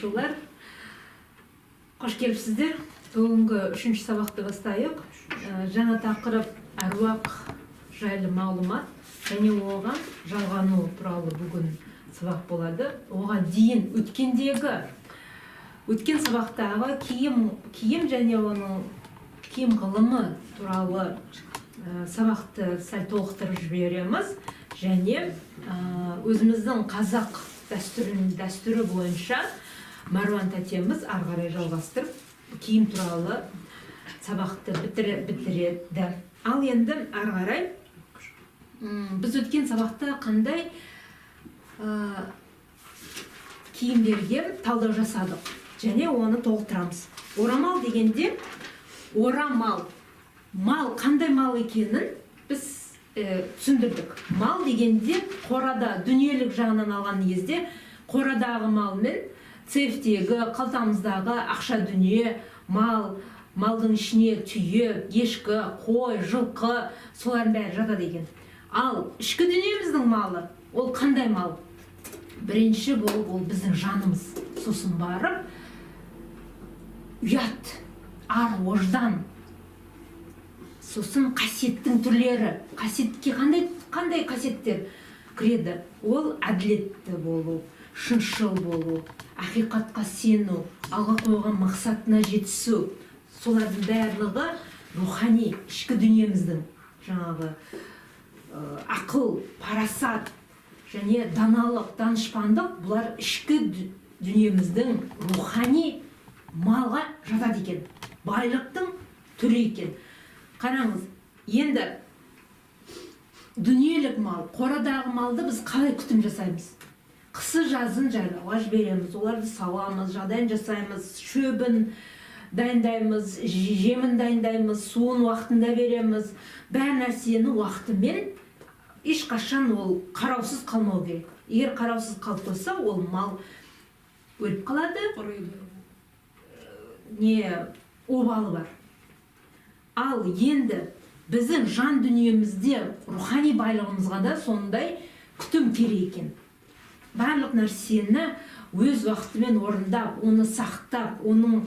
Оқушылар, қош келіпсіздер. Бүгінгі үшінші сабақты бастайық. Жаңа тақырып: әруақ жайлы мағлұмат және оған жалғану туралы бүгін сабақ болады. Оған дейін өткен сабақтағы киім және оның киім ғылымы туралы сабақты сәл толықтырып жібереміз және өзіміздің қазақ дәстүрі бойынша Маруан тәтеміз ары қарай жалғастырып, киім туралы сабақты бітіреді. Ал енді ары қарай біз өткен сабақта қандай киімдерге талдау жасадық және оны толықтырамыз. Орамал дегенде, орамал мал, қандай мал екенін біз түсіндірдік. Мал дегенде, қорада, дүниелік жағынан алған кезде, қорадағы мал мен сейфтегі, қалтамыздағы ақша, дүние, мал. Малдың ішіне түйе, ешкі, қой, жылқы, солардың бәрі жатады екен. Ал ішкі дүниеміздің малы ол қандай мал? Бірінші болып ол біздің жанымыз, сосын барып ұят, ар ождан, сосын қасиеттің түрлері. Қасиетке қандай қасиеттер кіреді? Ол әділетті болу, шыншыл болу, ақиқатқа сену, алға қойған мақсатына жетісу. Солардың барлығы рухани ішкі дүниеміздің жаңағы ақыл, парасат және даналық, данышпандық. Бұлар ішкі дүниеміздің рухани малға жатады екен, байлықтың түрі екен. Қараңыз, енді дүниелік мал, қорадағы малды біз қалай күтім жасаймыз? Қысы жазын жайлауға жібереміз, оларды сауамыз, жағдайын жасаймыз, шөбін дайындаймыз, жемін дайындаймыз, суын уақытында береміз. Бәр нәрсені уақытымен, ешқашан ол қараусыз қалмау керек. Егер қараусыз қалып қойса, ол мал өліп қалады. Құриды. Не обалы бар? Ал енді біздің жан дүниемізде рухани байлығымызға да сондай күтім керек екен. Барлық нәрсені өз уақытымен орындап, оны сақтап, оның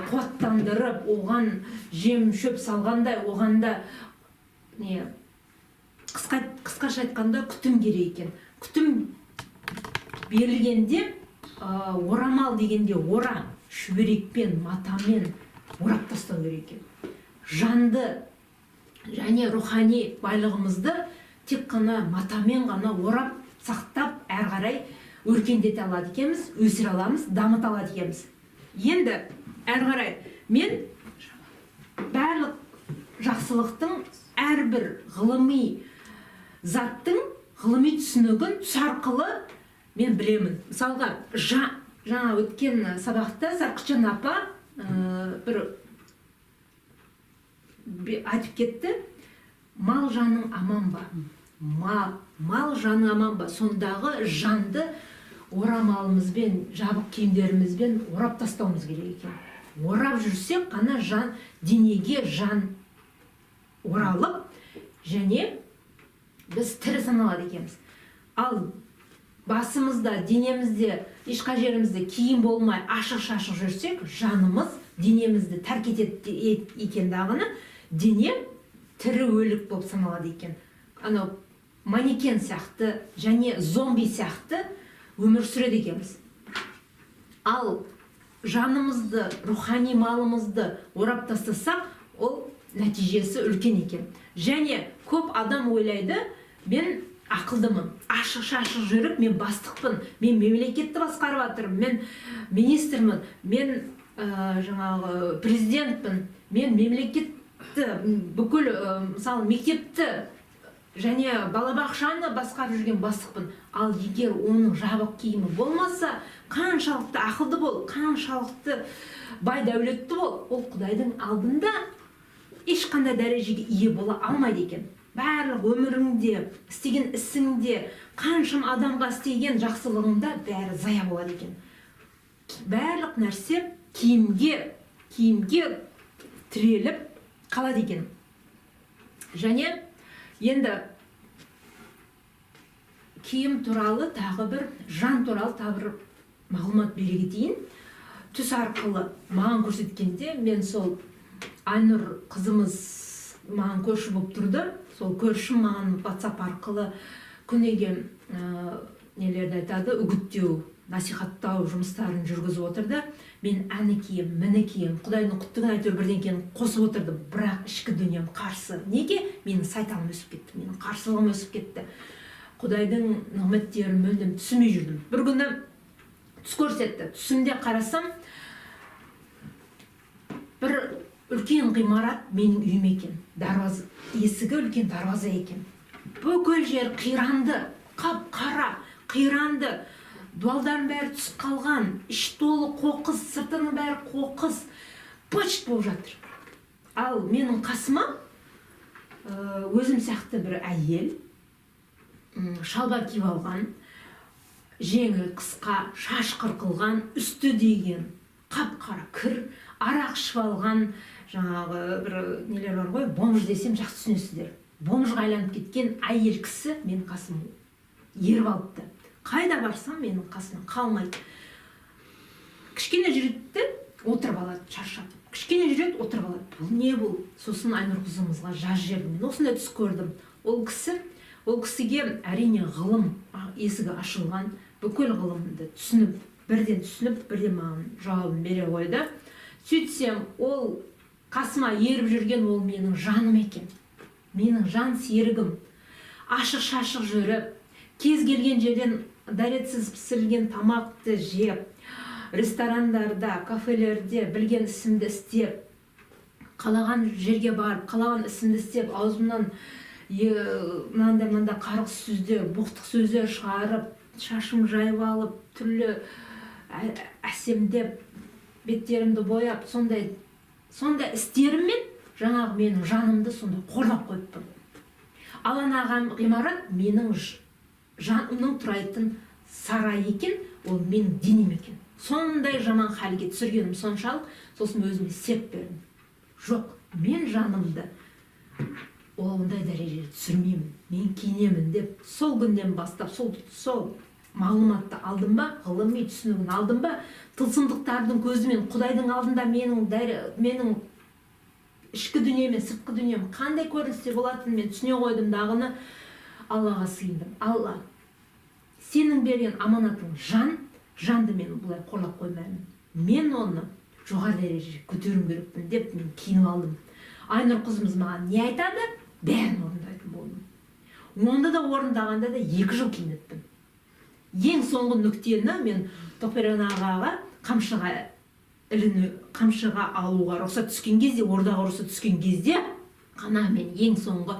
қуаттандырып, оған жем шөп салғандай, оған да не, қысқаша айтқанда, күтім керек екен. Күтім берілгенде, орамал дегенде, ора, шүберекпен, матамен орап тастау керек екен. Жанды және рухани байлығымызды тек қана матамен ғана орап, сақтап, әрі қарай өркендете алады екенбіз, өсіре аламыз, дамыта алады екенбіз. Енді әрі қарай мен барлық жақсылықтың, әрбір ғылыми заттың ғылыми түсінігін түс арқылы мен білемін. Мысалға, жаңа өткен сабақта Сарқытжан апа бір айтып кетті: мал жаның аман ба, мал жаның аман ба? Сондағы жанды орамалымызбен, жабық киімдерімізбен орап тастауымыз керек екен. Орап жүрсек қана жан денеге жан оралып және біз тірі саналады екенбіз. Ал басымызда, денемізде, ешқай жерімізде киім болмай, ашық шашық жүрсек, жанымыз денемізді тәрк етеді екен дағыны, дене тірі өлік болып саналады екен. Анау манекен сияқты және зомби сияқты өмір сүреді екенбіз. Ал жанымызды, рухани малымызды орап тастасақ, ол нәтижесі үлкен екен. Және көп адам ойлайды: мен ақылдымын, ашық шашық жүріп, мен бастықпын, мен мемлекетті басқарып жатырмын, мен министрмін, мен жаңағы президентпін, мен мемлекетті бүкіл, мысалы, мектепті және балабақшаны басқарып жүрген бастықпын. Ал егер оның жабық киімі болмаса, қаншалықты ақылды бол, қаншалықты бай дәулетті бол, ол құдайдың алдында ешқандай дәрежеге ие бола алмайды екен. Барлық өміріңде, істеген ісіңде, қаншама адамға істеген жақсылығыңда бәрі зая болады екен. Барлық нәрсе киімге тіреліп қалады екен. Және енді киім туралы тағы бір, жан туралы тағы бір мағлұмат бере кетейін. Түс арқылы маған көрсеткенде, мен сол Айнұр қызымыз маған көрші болып тұрды. Сол көршім маған WhatsApp арқылы күніге нелерді айтады, үгіттеу, насихаттау жұмыстарын жүргізіп отырды. Мен әні кием, міні кием, құдайдың құтты күні, әйтеуір бірдеңкені қосып отырдым. Бірақ ішкі дүнием қарсы. Неге? Менің сайтаным өсіп кетті, менің қарсылығым өсіп кетті. Құдайдың нығметтерін мүлдем түсінбей жүрдім. Бір күні түс көрсетті. Түсімде қарасам, бір үлкен ғимарат менің үйім екен. Дарваза, есігі үлкен дарваза екен. Бүкіл жер қиранды, қап қара қиранды, дуалдардың бәрі түсіп қалған, іш толы қоқыс, сыртының бәрі қоқыс, быт болып жатыр. Ал менің қасыма өзім сияқты бір әйел, шалбар киіп алған, жеңі қысқа, шаш қырқылған, үсті деген қап қара кір, арақ ішіп алған, жаңағы бір нелер бар ғой, бомж десем, жақсы түсінесіздер, бомжға айланып кеткен әйел кісі менің қасыма еріп алыпты. Қайда барсам, менің қасымнан қалмайды. Кішкене жүреді де, отырып алады шаршап. Кішкене жүреді, отырып алады. Бұл не бұл? Сосын Айнұр қызымызға жазып жібердім: мен осындай түс көрдім. Ол кісі, ол кісіге, әрине, ғылым есігі ашылған, бүкіл ғылымды түсініп, бірден түсініп, бірден маған жауабын бере қойды. Сөйтсем, ол қасыма еріп жүрген ол менің жаным екен, менің жан серігім. Ашық шашық жүріп, кез келген жерден дәретсіз пісірілген тамақты жеп, ресторандарда, кафелерде білген ісімді істеп, қалаған жерге барып, қалаған ісімді істеп, аузымнан мынандай мынандай қарғыс сөздер, боқтық сөздер шығарып, шашым жайып алып, түрлі әсемдеп, беттерімді бояп, сондай сондай істеріммен жаңағы менің жанымды сондай қорлап қойыппын. Ал ана ғимарат менің жанымның тұрайтын сарайы екен, ол менің денем екен. Сондай жаман халге түсіргенім соншалық. Сосын өзіме серт бердім: жоқ, мен жанымды ондай дәрежеге түсірмеймін, мен киінемін деп. Сол күннен бастап, сол мағлұматты алдым ба, ғылыми түсінігін алдым ба, тылсымдықтардың көзімен құдайдың алдында менің ішкі дүнием мен сыртқы дүнием қандай көріністе болатынын мен түсіне қойдым дағыны, Аллаға сыйындым. Алла, сенің берген аманатың жан, жанды мен бұлай қорлап қоймаймын, мен оны жоғары дәрежеге көтеруім керекпін деп мен киініп алдым. Айнұр қызымыз маған не айтады, бәрін орындайтын болдым. Онда да, орындағанда да 2 жыл киініппін. Ең соңғы нүктені мен Тоқберген ағаға қамшыға іліну, қамшыға алуға рұқсат түскен кезде, ордаға рұқсат түскен кезде ғана мен ең соңғы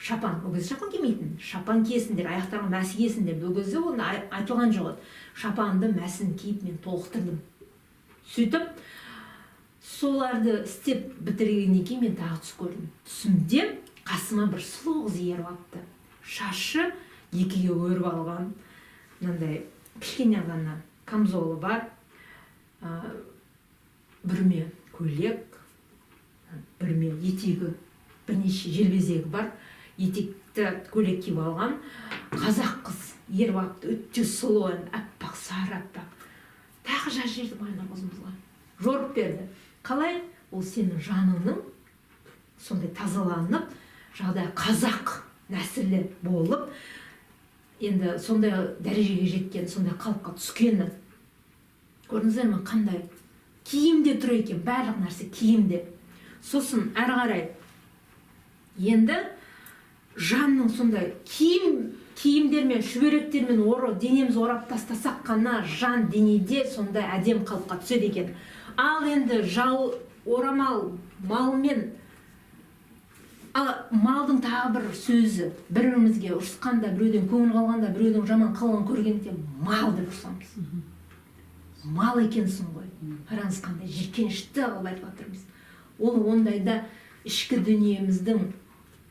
шапан, ол кезде шапан кимейтін, шапан киесіңдер, аяқтарыңа мәсі киесіңдер, ол кезде оны айтылған жоқ еді. Шапанды, мәсін киіп мен толықтырдым. Сөйтіп соларды істеп бітіргеннен кейін мен тағы түс көрдім. Түсімде қасыма бір сұлу қыз еріп алыпты. Шашы екіге өріп алған, мынандай кішкене ғана камзолы бар, бүрме көйлек, бүрме етегі, бірнеше желбезегі бар етекті көйлек киіп алған қазақ қыз еріп алыпты. Өте сұлу енді, аппақ, сары аппақ. Тағы жазып жібердім Айнұр қызымызға, жорып берді. Қалай ол сенің жаныңның сондай тазаланып, жағдай қазақ нәсілі болып, енді сондай дәрежеге жеткен, сондай қалыпқа түскені. Көрдіңіздер ме, қандай киімде тұр екен, барлық нәрсе киімде. Сосын әрі қарай енді жанның сондай киімдермен, шүберектермен денемізді орап тастасақ қана жан денеде сондай әдемі қалыпқа түседі екен. Ал енді жау орамал малмен, ал малдың тағы бір сөзі, бір бірімізге ұрысқанда, біреуден көңіл қалғанда, біреудің жаман қылығын көргенде, мал деп ұрсамыз. Мал екенсің ғой, қараңыз, қандай жиіркенішті қылып айтып жатырмыз. Ол ондайда ішкі дүниеміздің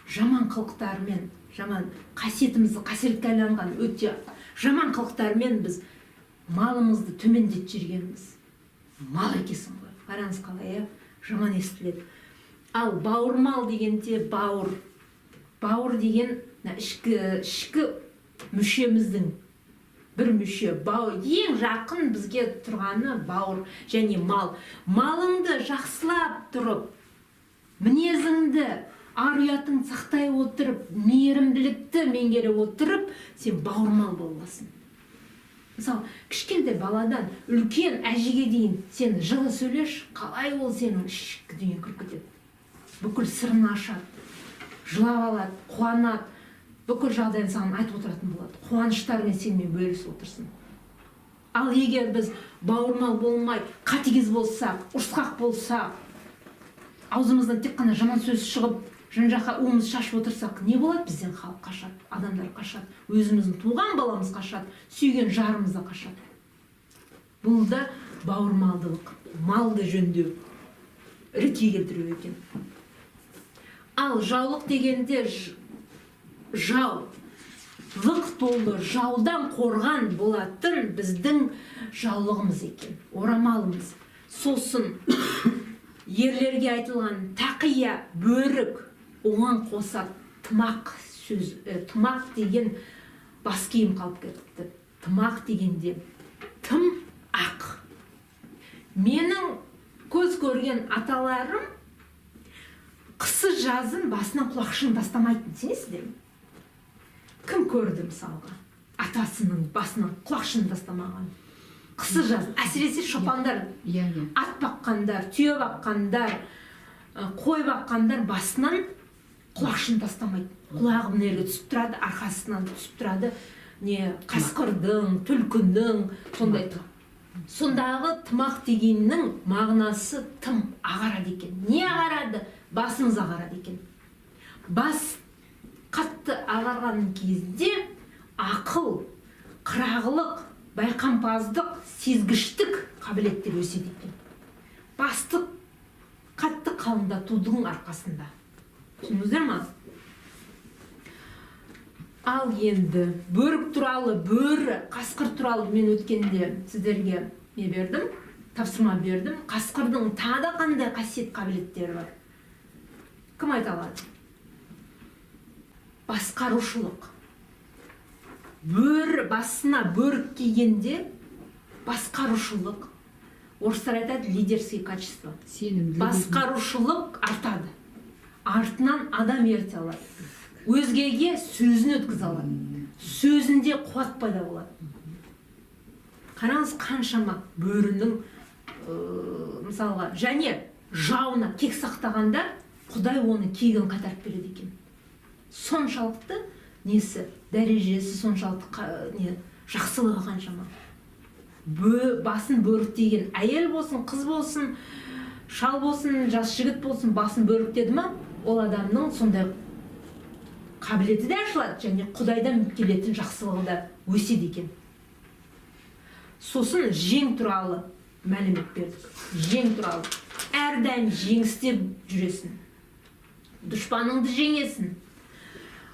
жаман қылықтарымен, жаман қасиетімізді, қасиетке айланған өте жаман қылықтармен біз малымызды төмендетіп жібергенбіз. Мал екенсің ғой, қараңыз, қалай, иә, жаман естіледі. Ал бауырмал дегенде, бауыр, бауыр деген мына ішкі мүшеміздің Бір мүше, бауыр, ең жақын бізге тұрғаны бауыр және мал. Малыңды жақсылап тұрып, мінезіңді, ар ұятыңды сақтай отырып, мейірімділікті меңгере отырып, сен бауырмал бола аласың. Мысалы, кішкентай баладан үлкен әжеге дейін сен жылы сөйлеш, қалай ол сенің ішкі дүниеңе кіріп кетеді. Бүкіл сырын ашады, жылап алады, қуанады, бүкіл жағдайын саған айтып отыратын болады, қуаныштарымен сенімен бөлісіп отырсын. Ал егер біз бауырмал болмай, қатыгез болсақ, ұрысқақ болсақ, аузымыздан тек қана жаман сөз шығып, жан жаққа уымызды шашып отырсақ, не болады? Бізден халық қашады, адамдар қашады, өзіміздің туған баламыз қашады, сүйген жарымыз да қашады. Бұл да бауырмалдылық, малды жөндеу, ретке келтіру екен. Ал жаулық дегенде жау, лық толы, жаудан қорған болатын біздің жаулығымыз екен, орамалымыз. Сосын ерлерге айтылған тақия, бөрік, оған қоса тымақ сөз, тымақ деген бас киім қалып кетіпті. Тымақ дегенде тым ақ. Менің көз көрген аталарым қысы жазын басынан құлақшын тастамайтын, сенесіздер ме? Кім көрді мысалға атасының басынан құлақшын тастамаған қысы жазын? Әсіресе шопандар, Иә, иә. ат баққандар, түйе баққандар, қой баққандар басынан құлақшын тастамайды. Құлағы мына жерге түсіп тұрады, арқасынан түсіп тұрады. Не қасқырдың, түлкінің сондай. Сондағы тымақ дегеннің мағынасы тым ағарады екен. Не ағарады? Басымыз ағарады екен. Бас қатты ағарған кезде ақыл, қырағылық, байқампаздық, сезгіштік қабілеттер өседі екен. Басты қатты қалыңдатудың арқасында. Түсіндіңіздер ма? Ал енді бөрік туралы, бөрі, қасқыр туралы мен өткенде сіздерге не бердім, тапсырма бердім. Қасқырдың тағы да қандай қасиет, қабілеттері бар? Кім айта алады? Басқарушылық. Бөрі, басына бөрік кигенде басқарушылық, орыстар айтады, лидерские качества. Сенімділік. Басқарушылық артады, артынан адам ерте алады, өзгеге сөзін өткізе алады, сөзінде қуат пайда болады. Қараңыз, қаншама бөрінің, мысалға, және жауына кек сақтағанда, Құдай оны кегін қайтарып береді екен. Соншалықты несі, дәрежесі соншалықты, не жақсылығы қаншама. Басын бөріктеген әйел болсын, қыз болсын, шал болсын, жас жігіт болсын, басын бөріктеді ма, ол адамның сондай қабілеті де ашылады және Құдайдан келетін жақсылығы да өседі екен. Сосын жең туралы мәлімет бердік. Жең туралы: әрдайым жеңісте жүресің, дұшпаныңды жеңесің.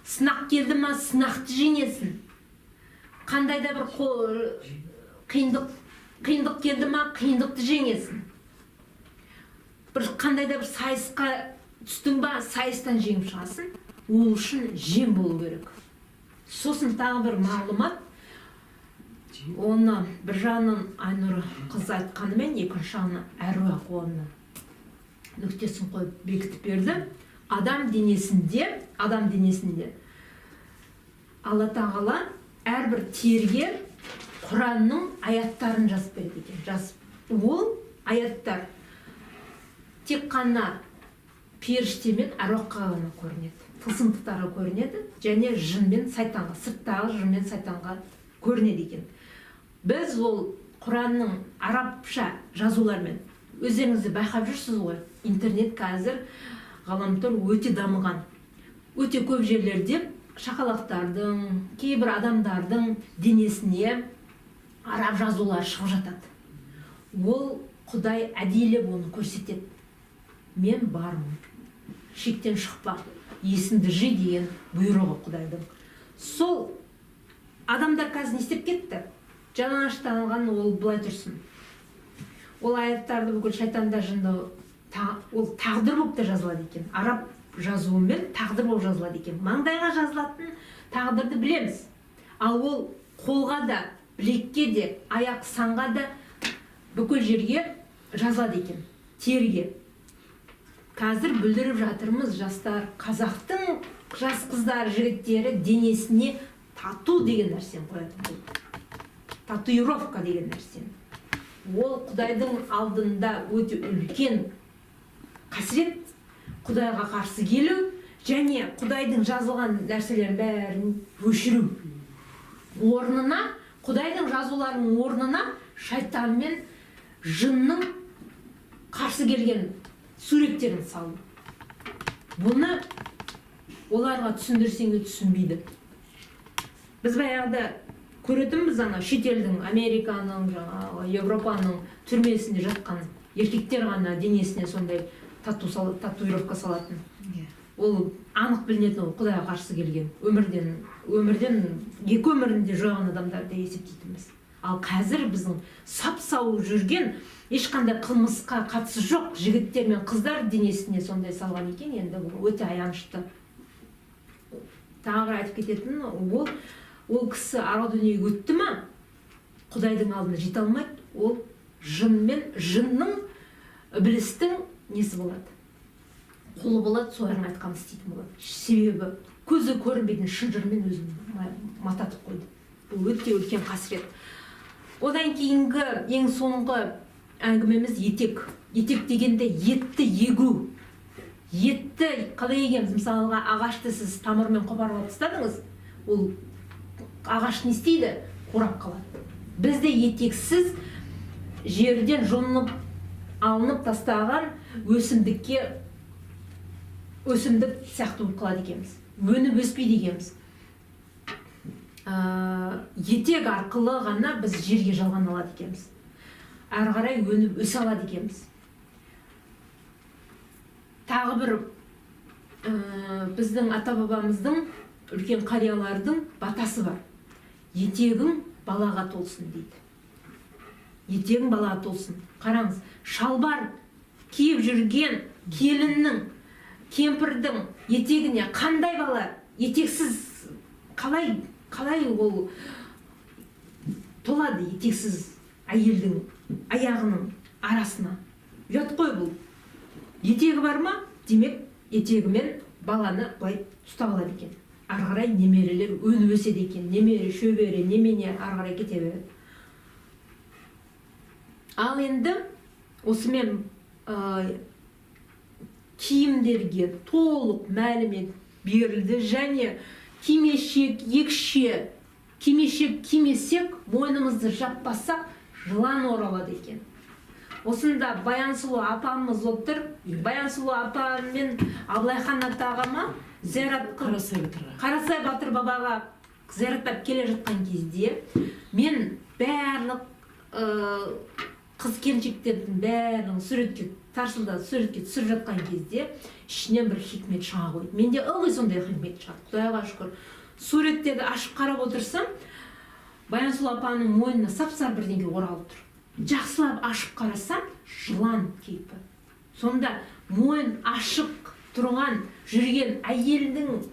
Сынақ келді ма, сынақты жеңесің. Қандай да бір қиындық келді ма, қиындықты жеңесің. Бір қандай да бір сайысқа түстің ба, сайыстан жеңіп шығасың. Ол үшін жең болу керек. Сосын тағы бір мағлұмат. Оны бір жағынан Айнұр қыз айтқанымен, екінші жағынан әруақ оны нүктесін қойып, бекітіп берді. Адам денесінде Алла Тағала әрбір терге Құранның аяттарын жазып береді екен. Жазып, ол аяттар тек қана періште мен әруаққа ғана көрінеді, тылсымдықтарға көрінеді және жын мен сайтанға, сырттағы жын мен сайтанға көрінеді екен. Біз ол Құранның арабша жазулармен, өздеріңіз де байқап жүрсіз ғой, интернет қазір, ғаламтор өте дамыған. Өте көп жерлерде шақалақтардың, кейбір адамдардың денесіне араб жазулары шығып жатады. Ол Құдай әдейілеп оны көрсетеді: мен бармын, шектен шықпа, есіңді жи деген бұйрығы Құдайдың. Сол адамдар қазір не істеп кетті? Жалаңаштанған ол былай тұрсын, ол аяттарды бүкіл шайтандар, жынды, ол тағдыр болып та жазылады екен. Араб жазуымен тағдыр болып жазылады екен. Маңдайға жазылатын тағдырды білеміз, ал ол қолға да Білекке де, аяқ санға да, бүкіл жерге жазылады екен, теріге. Қазір бүлдіріп жатырмыз жастар, қазақтың жас қыздар, жігіттері денесіне тату деген нәрсені қоятын болды. Татуировка деген нәрсені. Ол Құдайдың алдында өте үлкен қасірет, Құдайға қарсы келу және Құдайдың жазылған нәрселерін бәрін өшіру. Орнына, Құдайдың жазуларының орнына шайтан мен жынның қарсы келген суреттерін салу. Бұны оларға түсіндірсең де түсінбейді. Біз баяғыда көретінбіз ана шетелдің, Американың, жаңағы Европаның түрмесінде жатқан еркектер ғана денесіне сондай татуировка салатын. Ол анық білінетін, ол Құдайға қарсы келген, өмірден екі өмірінде жойған адамдар деп есептейтінбіз. Ал қазір біздің сап сау жүрген, ешқандай қылмысқа қатысы жоқ жігіттер мен қыздар денесіне сондай салған екен. Енді бұл өте аянышты. Тағы бір айтып кететін, ол кісі арғы дүниеге өтті ма, Құдайдың алдына жете алмайды. Ол жын мен жынның, ібілістің несі болады, құлы болады, солардың айтқанын істейтін болады. Себебі көзі көрінбейтін шынжырмен өзін мататып қойды. Бұл өте үлкен қасірет. Одан кейінгі ең соңғы әңгімеміз етек. Етек дегенде етті егу. Етті қалай егеміз? Мысалға, ағашты сіз тамырымен қопарып алып тастадыңыз, ол ағаш не істейді? Қурап қалады. Бізде етексіз жерден жұлынып алынып тастаған өсімдікке, өсімдік сияқты болып қалады екенбіз, өніп өспейді екенбіз. Етек арқылы ғана біз жерге жалғана алады екенбіз, әрі қарай өніп өсе алады екенбіз. Тағы бір біздің ата бабамыздың, үлкен қариялардың батасы бар: «Етегің балаға толсын», – дейді. Етегің балаға толсын. Қараңыз, шалбар киіп жүрген келіннің, кемпірдің етегіне қандай бала, етексіз қалай ол толады? Етексіз әйелдің аяғының арасына, ұят қой бұл. Етегі бар ма, демек, етегімен баланы былай ұстап алады екен. Ары қарай немерелер өніп өседі екен, немере, шөбере, немене, ары қарай кете береді. Ал енді осымен киімдерге толық мәлімет берілді. Және кимешек, екше, кимешек кимесек, мойнымызды жаппасақ, жылан оралады екен. Осында Баян Сұлу апамыз отыр. Баян Сұлу апа мен Абылайхан атағама зиярат қылып, Қарасай батырға. Қарасай батыр бабаға зияратап келе жатқан кезде мен барлық қыз келіншектердің бәрін суретке тарсылдатып, суретке түсіріп жатқан кезде ішінен бір хикмет шыға қойды. Менде ылғи сондай хикмет шығады, Құдайға шүкір. Суреттерді ашып қарап отырсам, Баян Сұлу апаның мойнына сап сары бірдеңе оралып тұр. Жақсылап ашып қарасам, жылан кейпі. Сонда мойын ашық тұрған, жүрген әйелдің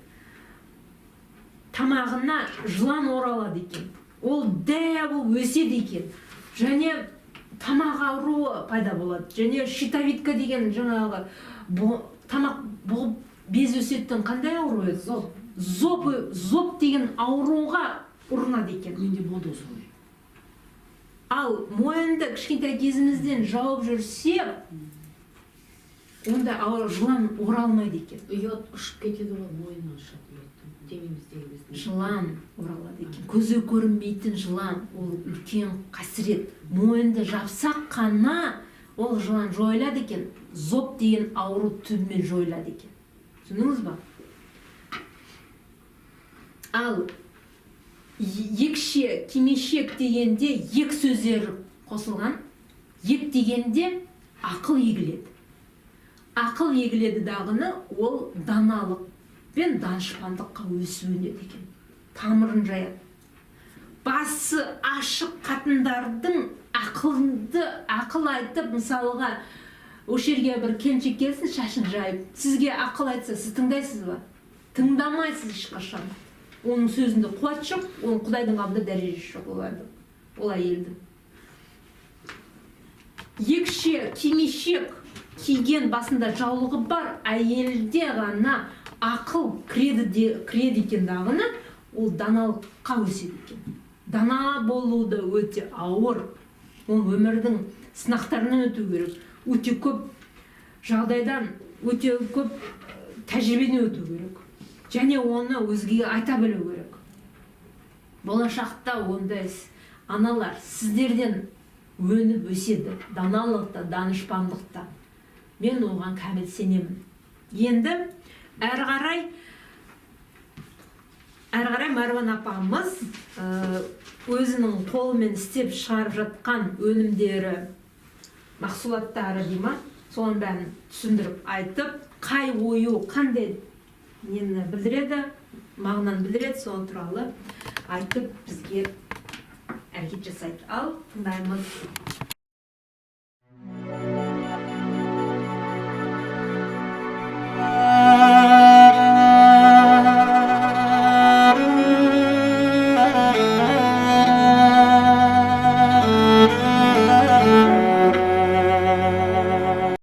тамағына жылан оралады екен. Ол дәу болып өседі екен және тамақ ауруы пайда болады және щитовидка деген жаңағы тамақ бұғып, без өсетін қандай ауру еді? Зоб. Зоб, зоб деген ауруға ұрынады екен. Менде болды солай. Ал мойынды кішкентай кезімізден жауып жүрсе, онда жылан оралмайды екен. Ұят ұшып кетеді ғой, мойнынан ұшады ұяттың, денеміздегі біздің. Жылан оралады екен, көзі көрінбейтін жылан. Ол үлкен қасірет. Мойынды жапсақ қана ол жылан жойылады екен, зоб деген ауру түбімен жойылады екен. Түсіндіңіз ба? Ал екше, кимешек дегенде ек сөздері қосылған. Ек дегенде ақыл егіледі. Ақыл егіледі дағыны, ол даналық пен данышпандыққа өсіп өнеді екен, тамырын жаяды. Басы ашық қатындардың ақылды ақыл айтып, мысалға, осы жерге бір келіншек келсін, шашын жайып, сізге ақыл айтса, сіз тыңдайсыз ба? Тыңдамайсыз ешқашан. Оның сөзінде қуат жоқ, оның Құдайдың алдында дәрежесі жоқ олардың. Ол әйелдің екше кимешек киген, басында жаулығы бар әйелде ғана ақыл кіреді де, кіреді екен дағыны, ол даналыққа өседі екен. Дана болу да өте ауыр, ол өмірдің сынақтарынан өту керек, өте көп жағдайдан, өте көп тәжірибеден өту керек және оны өзгеге айта білу керек. Болашақта ондай аналар сіздерден өніп өседі даналықта, данышпандықта, мен оған кәміл сенемін. Енді әрі қарай Мәруан апамыз өзінің қолымен істеп шығарып жатқан өнімдері, мақсұлаттары дей ма, соның бәрін түсіндіріп айтып, қай ою қандай нені білдіреді, мағынаны білдіреді, сол туралы айтып, бізге әрекет жасайды. Ал тыңдаймыз.